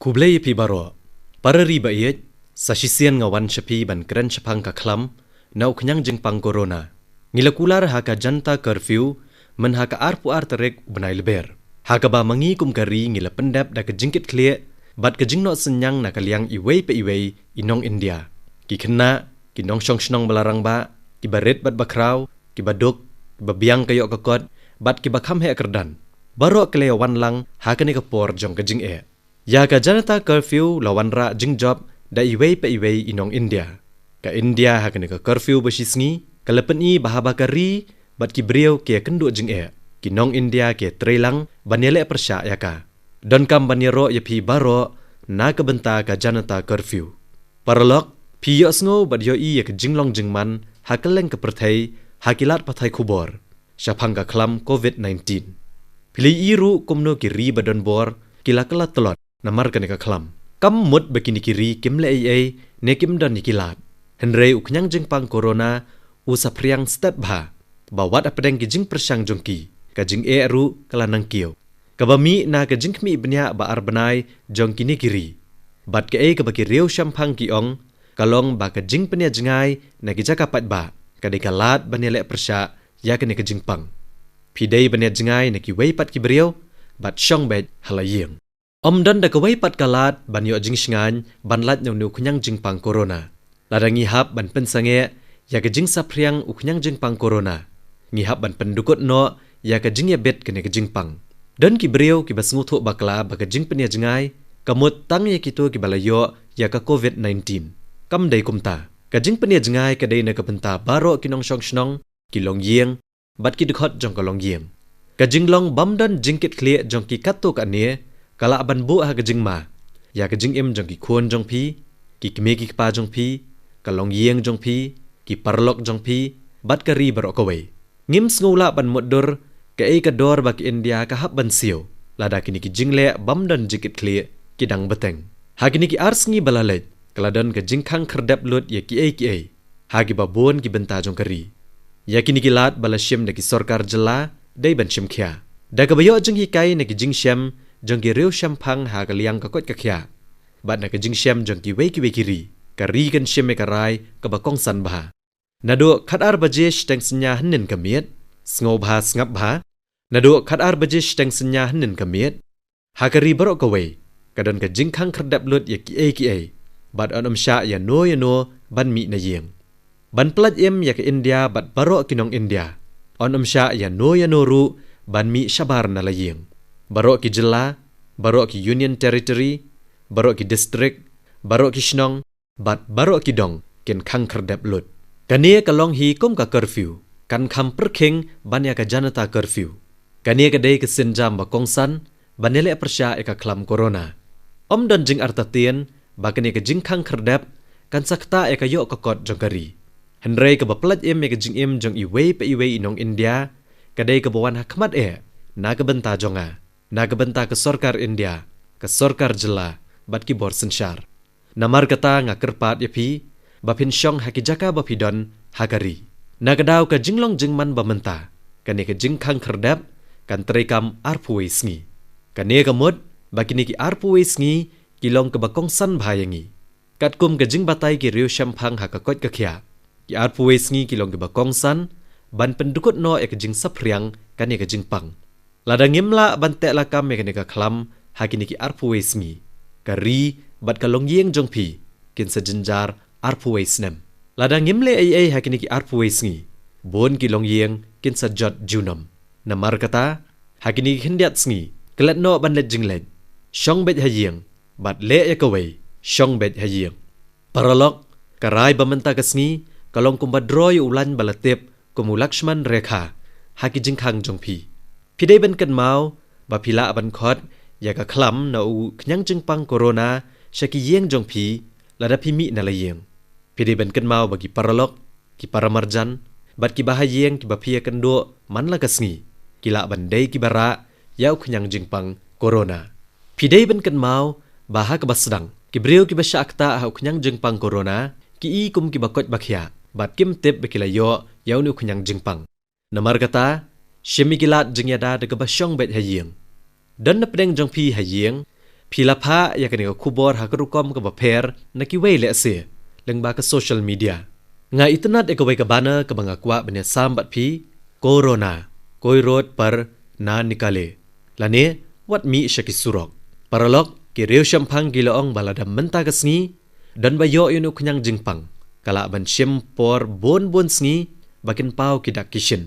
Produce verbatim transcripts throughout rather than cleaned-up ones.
Khublei ïa phi baroh. Para ri ba ïeit, sa shisien nga wan sha phi ban kren shaphang ka khlam na u khñiang jingpang corona. Ngi la kular ha ka Janata Curfew mynha ka arphew ar tarik u bnai Lber, ha kaba ma ngi kum ka ri ngi la pyndep da ka jingkitkhlieh bad ka jingnoh synñiang na ka liang iwei pa iwei i nong India, ki khynnah, ki nongshong shnong ba la rangbah, kiba rit bad ba khraw, kiba duk, kiba biang ka ïoh ka kot, bad kiba kham heh kyrdan. Baroh ki la ïa wan lang ha kane ka por jong ka jingeh. Ïa ka Janata Curfew la wanrah jingjop da iwei pa iwei i nong India. Ka India ha kane ka curfew ba shisngi ka la pyni ba haba ka ri bad ki briew ki ïa kynduh jingeh, ki nong India ki ïa trei lang ban ïaleh pyrshah ïa ka. Donkam ban ïaroh ïa phi baroh na ka bynta ka Janata Curfew. Paralok, phi ïohsngew bad ïohi ïa ka jinglong jingman ha kylleng ka pyrthei ha ki lad pathai khubor shaphang ka khlam covid nineteen. Phi la ïohi ruh kumno ki ri ba don bor ki la kylla tlot namar kane ka khlam. Kam mut ba kine ki ri kim leh ei ei ne kim don ïa ki lad, hynrei u khñiang jingpang corona u saphriang stet bha ba wat hapdeng ki jingpyrshang jong ki, ka jingeh ruh ka la nangkiew, kaba mih na ka jingkhmih bniah ba ar bnai jong kine ki ri. Bad kaei kaba ki riewshemphang ki ong ka long ba ka jingpynia jngai na ki jaka paidbah ka dei ka lad ban ïaleh pyrshah ïa kane ka jingpang. Phi dei ban ïa jngai na kiwei pat ki briew bad shong beit ha la ïing. Ym don da kawei pat ka lad ban ïoh jingshngaiñ ban lait na une u khñiang jingpang corona. Lada ngi hap ban pynsangeh ïa ka jingsaphriang u khñiang jingpang corona, ngi hap ban pyndukut noh ïa ka jingïabit kane ka jingpang. Don ki briew kiba sngewthuh bakla ba ka jingpynia jngai ka mut tang ïa kito kiba la ïoh ïa ka covid nineteen. Kam dei kumta. Ka jingpynia jngai ka dei na ka bynta baroh ki nongshong shnong, ki longïing bad ki dkhot jong ka longïing. Ka jinglong bym don jingkitkhlieh jong ki katto katne ka lah ban buh ha ka jingma ïa ka jingim jong ki khun jong phi, ki kmie ki kpa jong phi, ka longïing jong phi, ki paralok jong phi bad ka ri baroh kawei. Ngim sngew lah ban mutdur kaei ka dor ba ka India ka hap ban siew lada kine ki jingleh bym don jingkitkhlieh ki dang bteng. Ha kine ki ar sngi ba la leit ka la don ka jingkhang khyrdep lut ïa kiei kiei ha kiba bun ki bynta jong ka ri. Ïa kine ki lad ba la shim da ki sorkar jylla dei ban shim khia da kaba ïoh jinghikai na ki jingshem jong ki riewshemphang ha ka liang ka koit ka khiah bad na ka jingshem jong kiwei kiwei ki ri. Ka ri kan shim ïa ka rai kaba kongsan bha. Naduh khatar baje shiteng synñia hynnin ka miet, sngewbha sngap bha. Naduh khatar baje shiteng synñia hynnin ka miet, ha ka ri baroh kawei ka don ka jingkhang khyrdep lut ïa kiei kiei bad yn ym shah ïano ïano ban mih na ïing. Ban pyllait im ïa ka India bad baroh ki nong India, yn ym shah ïano ïano ruh ban mih shabar na la ïing. Baroh ki jylla, baroh ki Union Territory, baroh ki district, baroh ki shnong bad baroh ki dong kin khang khyrdep lut. Kane ka long hi kum ka curfew, kan kham pyrkhing ban ïa ka Janata Curfew. Kane ka dei ka sienjam ba kongsan ban ïaleh pyrshah ïa ka khlam corona. Ym don jingartatien ba kane ka jingkhang khyrdep kan sa ktah ïa ka ïoh ka kot jong ka ri. Hynrei kaba pyllait im ïa ka jingim jong iwei pa iwei i nong India ka dei kaba wan ha khmat eh na ka bynta jong nga, na ka bynta ka sorkar India, ka sorkar jylla bad ki bor synshar. Namar kata nga kyrpad ïa phi ba phin shong ha ki jaka ba phi don ha ka ri. Na ka daw ka jinglong jingman ba mynta, kane ka jingkhang khyrdep kan treikam arphew wei sngi. Kane ka mut ba kine ki arphew wei sngi ki long kaba kongsan bha ïa ngi. Katkum ka jingbatai ki riewshemphang ha ka koit ka khiah, ki arphew wei sngi ki long kiba kongsan ban pyndukut noh ïa ka jingsaphriang kane ka jingpang. Lada ngim lah ban teh lakam ïa kane ka khlam ha kine ki arphew wei sngi, ka ri bad ka longïing jong phi kin sa jynjar arphew wei snem. Lada ngim leh ei ei ha kine ki arphew wei sngi, bun ki longïing kin sa jot junom. Namar kata, ha kine ki khyndiat sngi, klet noh ban leit jingleit, shong beit ha ïing, bad leh ïa kawei, shong beit ha ïing. Paralok, ka rai ba mynta ka sngi ka long kumba draw ïa u lain ba la tip kum u Lakshman Rekha ha ki jingkhang jong phi. Phi dei ban kynmaw ba phi lah ban khot ïa ka khlam na u khñiang jingpang corona sha ki ïing jong phi lada phi mih na la ïing. Phi dei ban kynmaw ba ki paralok, ki paramarjan bad kiba ha ïing kiba phi ïakynduh man la ka sngi ki lah ban dei kiba rah ïa u khñiang jingpang corona. Phi dei ban kynmaw ba ha kaba sdang, ki briew kiba shah ktah ha u khñiang jingpang corona ki i kum kiba koit ba khiah bad kim tip ba ki la ïoh ïa une u khñiang jingpang. Namar kata, shim ïa ki lad jingïada da kaba shong beit ha ïing. Don na pdeng jong phi ha ïing Phi la phah ïa kane ka khubor ha ka rukom kaba pher na kiwei lehse lyngba ka social media. Nga itynnad ïa kawei ka banner kaba nga kwah ban ïasam bad phi: Corona, koi rod par na nikale, lane wat mih sha ki surok. Paralok, ki riewshemphang ki la ong ba lada mynta ka sngi don ba ïoh ïa une u khñiang jingpang, ka lah ban shim por bun bun sngi ba kin paw ki dak ki shin.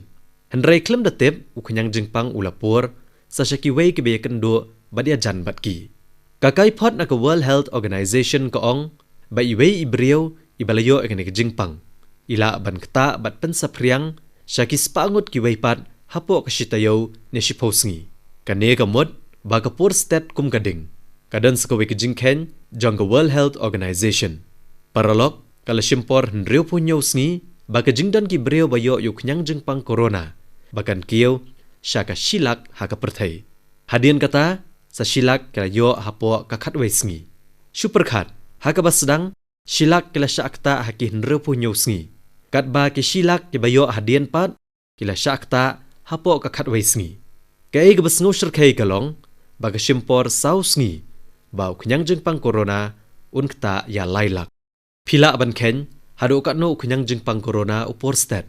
Hynrei khlem da tip, u khñiang jingpang u la pur sa sha kiwei kiba ïakynduh bad ïajan bad ki. Ka kaiphod na ka World Health Organization ka ong ba iwei i briew iba la ïoh ïa kane ka jingpang i lah ban ktah bad pynsaphriang sha ki spah ngut kiwei pat hapoh ka shi taïew ne shiphew sngi. Kane ka mut ba ka pur stet kum ka ding. Ka don sa kawei ka jingkheiñ jong ka World Health Organization. Paralok, ka la shim por hynriewphew hynñiew sngi ba ka jingdon ki briew ba ïoh ïa u khñiang jingpang corona ba kan kiew sha ka shi lak ha ka pyrthei. Hadien kata, sa shi lak ki la ïoh hapoh ka khatwei sngi. Shu pyrkhat, ha kaba sdang, shi lak ki la shah ktah ha ki hynriewphew hynñiew sngi, katba ki shi lak kiba ïoh hadien pat ki la shah ktah hapoh ka khatwei sngi. Kaei kaba sngewshyrkhei ka long ba ka shim por saw sngi ba u khñiang jingpang corona un ktah ïa lai lak. Phi lah ban kheiñ haduh katno u khñiang jingpang corona u pur stet.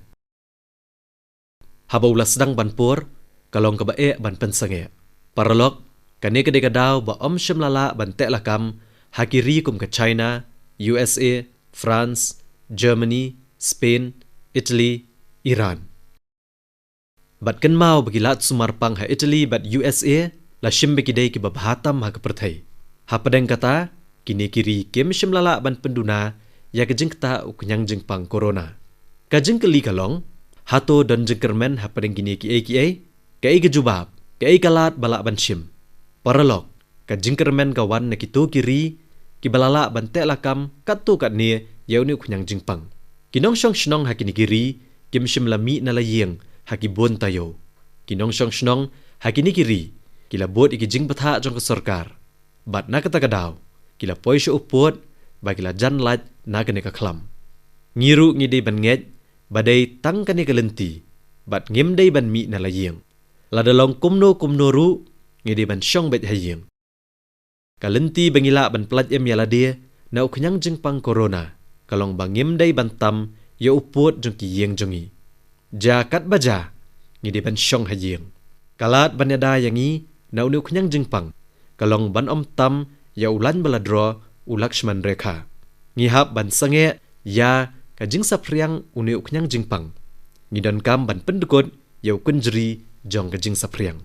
Haba u la sdang ban pur, ka long kaba eh ban pynsangeh. Paralok, kane ka dei ka daw ba ym shym la lah ban teh lakam ha ki ri kum ka China, U S A, France, Germany, Spain, Italy, Iran. Bad kynmaw ba ki lad sumar pang ha Italy bad U S A la shim ba ki dei kiba bha tam ha ka pyrthei. Hapdeng kata, kine ki ri kim shym la lah ban pynduna ïa ka jingktah u khñiang jingpang corona. Ka jingkylli ka long, hato don jingkyrmen hapdeng kine kiei kiei? Kaei ka jubab, kaei ka lad ba lah ban shim? Paralok, ka jingkyrmen ka wan na kito ki ri kiba la lah ban teh lakam katto katne ïa une u khñiang jingpang. Ki nongshong shnong ha kine ki ri kim shym la mih na la ïing ha ki bun taïew. Ki nongshong shnong ha kine ki ri ki la bud ïa ki jingbthah jong ka sorkar, bad na kata ka daw ki la poi sha u pud ba ki la jan lait na kane ka khlam. Ngi ruh ngi dei ban ngeit ba dei tang kane ka lynti bad ngim dei ban mih na la ïing. Lada long kumno kumno ruh, ngi dei ban shong beit ha ïing. Ka lynti ba ngi lah ban pyllait im ïa lade na u khñiang jingpang corona ka long ba ngim dei ban tam ïa u pud jong ki ïing jong ngi. Jia katba jia, ngi dei ban shong ha ïing. Ka lad ban ïada ïa ngi na une u khñiang jingpang ka long ban ym tam ïa u lain ba la draw, u Lakshman Rekha. Ngi hap ban sangeh ïa ka jingsaphriang une u khñiang jingpang. Ngi donkam ban pyndkut ïa u kynjri jong ka jingsaphriang.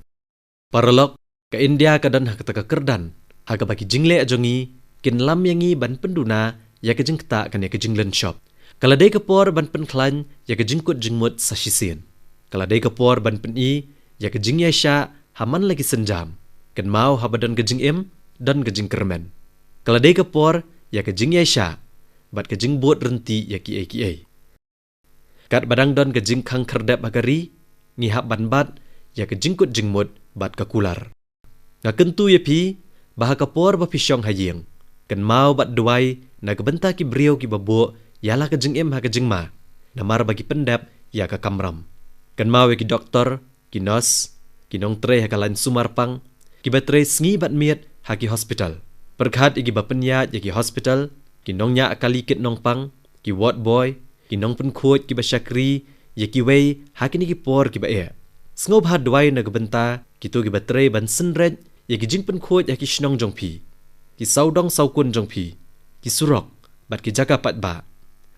Paralok, ka India ka don ha kata ka kyrdan ha kaba ki jingleh jong ngi kin lam ïa ngi ban pynduna ïa ka jingktah kane ka jinglynshop. Ka la dei ka por ban pynkhlaiñ ïa ka jingkut jingmut sa shisien. Ka la dei ka por ban pyni ïa ka jingïaishah ha man la ki sienjam. Kynmaw, haba don ka jingim, don ka jingkyrmen. Ka la dei ka por ïa ka jingïaishah bad ka jingbud rynti ïa kiei kiei. Katba dang don ka jingkhang khyrdep ha ka ri, ngi hap ban bat ïa ka jingkut jingmut bad ka kular. Nga kyntu ïa phi ba ha ka por ba phi shong ha ïing, kynmaw bad duwai na ka bynta ki briew kiba buh ïa la ka jingim ha ka jingma, namar ba ki pyndep ïa ka kamram. Kynmaw ïa ki doktor, ki nurse, ki nongtrei ha ka lain sumar pang, kiba trei sngi bad miet ha ki hospital. Pyrkhat ïa kiba pynïaid ïa ki hospital, ki nongñiah kali kit nongpang, ki ward boy, ki nongpynkhuid kiba shakri ïa kiwei ha kine ki por kiba eh. Sngewbha duwai na ka bynta kito kiba trei ban synreit ïa ki jingpynkhuid ha ki shnong jong phi, ki sawdong sawkun jong phi, ki surok bad ki jaka paidbah,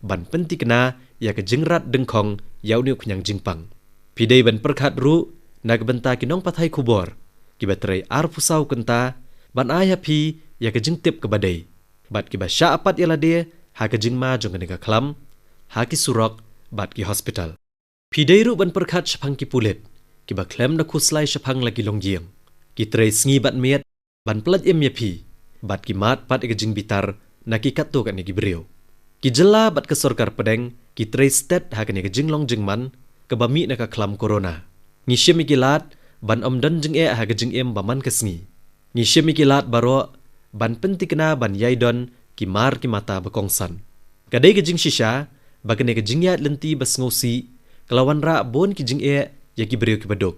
ban pynthikna ïa ka jingrat dyngkhong ïa une u khñiang jingpang. Phi dei ban pyrkhat ruh na ka bynta ki nongpathai khubor kiba trei arphew saw kynta ban ai ha phi ïa ka jingtip kaba dei, bad kiba shah pat ïa lade ha ka jingma jong kane ka khlam, ha ki surok bad ki hospital. Phi dei ruh ban pyrkhat shaphang ki pulit kiba khlem da khuslai shaphang la ki longïing, ki trei sngi bad miet ban pyllait im ïa phi, bad ki mad pat ïa ka jingbitar na ki katto katne ki briew. Ki jylla bad ka sorkar pdeng ki trei stet ha kane ka jinglong jingman kaba mih na ka khlam corona. Ngi shim ïa ki lad ban ym don jingeh ha ka jingim ba man ka sngi. Ngi shim ïa ki lad baroh ban pynthikna ban ïai don ki mar ki mata ba kongsan. Ka dei ka jingshisha ba kane ka jingïaid lynti ba sngewsih ka la wanrah bun ki jingeh ïa ki briew kiba duk.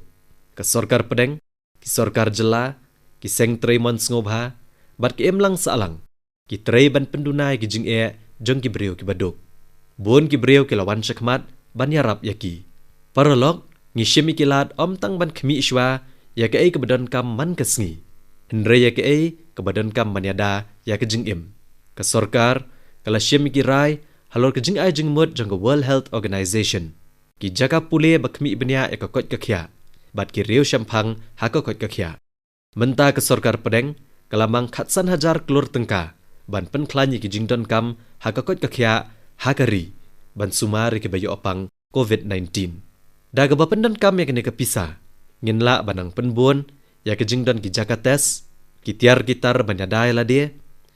Ka sorkar pdeng, ki sorkar jylla, ki seng trei mon sngewbha bad ki imlang sahlang ki trei ban pynduna ïa ki jingeh jong ki briew kiba duk. Bun ki briew ki la wan shakhmat ban ïarap ïa ki. Paralok, ngi shim ïa ki lad ym tang ban khmih shuwa ïa kaei kaba donkam man ka sngi, hynrei ïa kaei kaba donkam ban ïada ïa ka jingim. Ka sorkar ka la shim ïa ki rai halor ka jingai jingmut jong ka World Health Organization, ki jaka pule ba khmih bniah ïa ka koit ka khiah bad ki riew shemphang ha ka koit ka khiah. Mynta ka sorkar pdeng ka la mang khatsan hajar klur tyngka ban pynkhlaiñ ïa ki jingdonkam ha ka koit ka khiah ha ka ri, ban sumar ïa kiba ïoh pang covid nineteen. Da kaba pyndonkam ïa kane ka pisa, ngin lah ban nang pynbun ïa ka jingdon ki jaka test, ki tiar ki tar ban ïada ïa lade,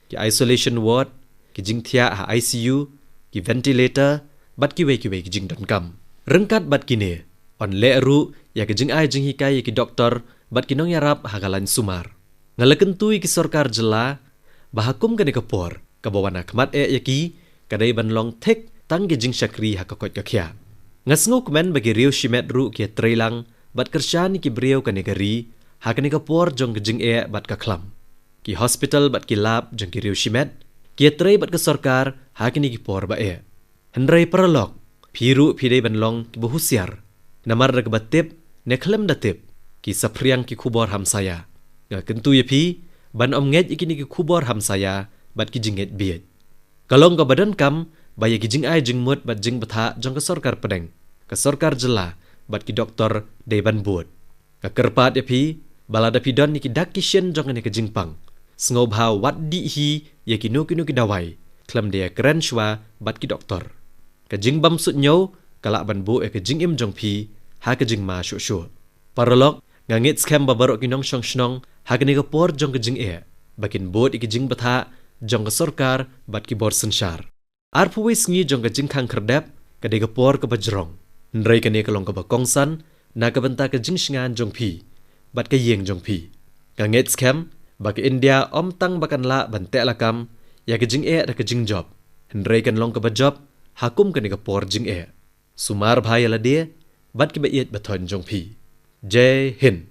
ki isolation ward, ki jingthiah ha I C U, ki ventilator, bad kiwei kiwei ki jingdonkam. Ryngkat bad kine, yn leh ruh ïa ka jingai jinghikai ïa ki doktor bad ki nongïarap ha ka lain sumar. Nga la kyntu ïa ki sorkar jylla ba ha kum kane ka por, kaba wan ha khmat eh ïa ki ka dei ban long thik tang ki jingshakri ha ka koit ka khiah. Nga sngewkmen ba ki riew shimet ruh ki ïatreilang bad kyrshan ïa ki briew kane ka ri ha kane ka por jong ka jingeh bad ka khlam. Ki hospital bad ki lab jong ki riew shimet ki ïatrei bad ka sorkar ha kine ki por ba eh. Hynrei paralok, phi ruh phi dei ban long kiba husiar, namar da kaba tip ne khlem da tip, ki saphriang ki khubor hamsaïa. Nga kyntu ïa phi ban ym ngeit ïa kine ki khubor hamsaïa bad ki jingngeit bieit. Ka long kaba donkam ba ïa ki jingai jingmut bad jingbthah jong ka sorkar pdeng, ka sorkar jylla bad ki doktor dei ban bud. Nga kyrpad ïa phi ba lada phi don ïa ki dak ki shin jong kane ka jingpang, sngewbha wad dih hi ïa kino kino ki dawai khlem da ïakren shuwa bad ki doktor. Ka jingbym suidñiew ka lah ban buh ïa ka jingim jong phi ha ka jingma shuh shuh. Paralok, nga ngeit skhem ba baroh ki nongshong shnong ha kane ka por jong ka jingeh ba kin bud ïa ka jingbthah jong ka sorkar bad ki bor synshar. Arphew wei sngi jong ka jingkhang khyrdep ka dei ka por kaba jrong, hynrei kane ka long kaba kongsan na ka bynta ka jingshngaiñ jong phi bad ka ïing jong phi. Nga ngeit skhem ba ka India ym tang ba kan lah ban teh lakam ïa ka jingeh da ka jingjop, hynrei kan long kaba jop ha kum kane ka por jingeh. Sumar bha ïa lade bad kiba ïeit ba thoiñ jong phi. Jai Hind.